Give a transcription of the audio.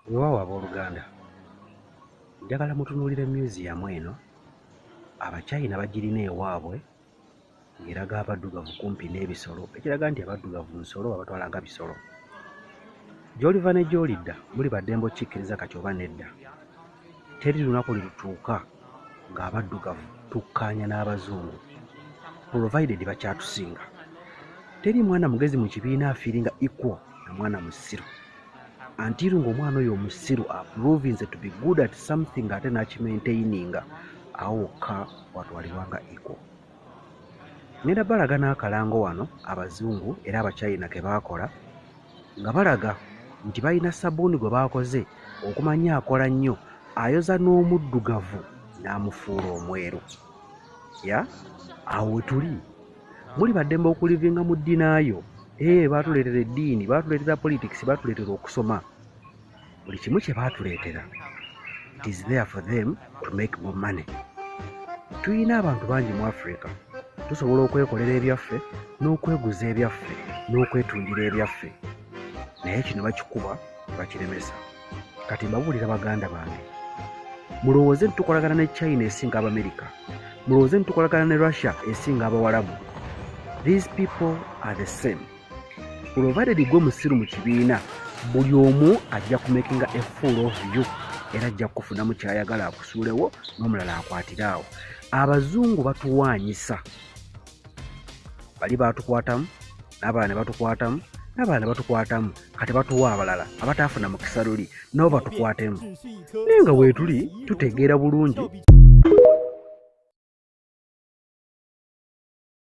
Weewaawo abooluganda, njagala mutunuulire museum eno. Abachina bagirina ewaabwe ng'eraga abaddugavu kumpi n'ebisolo, ekiraga nti abaddugavu nsolo, babatwala nga bisolo. Gy'oliva ne gy'olidda muli ba ddembe okkikkiriza kati oba nedda, teri lunaku lirituuka ng'abaddugavu tukkaanya n'abazungu, provided bakyatusinga. Teri mwana mugezi mu kibiina afeelinga equal na mwana musiru until ng'omwana oyo omusiru aprovinze to be good at something ate n'akimaintaininga, awo wokka watwalibwa nga equal. Ngenda balaga n'akalango wano abazungu era abachina ke baakola nga balaga nti balina sabbuuni gwe baakoze okumanya akola nnyo, ayoza n'omuddugavu n'amufuula omweru. Ya awo we tuli, muli baddembe okulivinga mu denial. Ee, baatuleetera eddiini, baatuleetera politics, baatuleetera okusoma, buli kimu kye baatuleetera, it is there for them to make more money. Tuyina abantu bangi mu Africa, tusobola okwekolera ebyaffe n'okweguza ebyaffe n'okwetundira ebyaffe, naye kino bakikuba ne bakiremesa. Kati mbabuulira baganda bange, mulowooze nti tukolagana ne China esinga Abamerika, mulowooze nti tukolagana ne Russia esinga Abawalabu. These people are the same, provided gwe musiru mu kibiina. Buli omu ajja kumakinga a fool of you era ajja kukufunamu kyayagala, akusuulewo n'omulala akwatire awo. Abazungu batuwaanyisa, bali batukwatamu n'abalala ne batukwatamu n'abalala ne batukwatamu, kati batuwa abalala abataafuna mukisa luli nabo batukwatemu, naye nga weetuli tutegeera bulungi.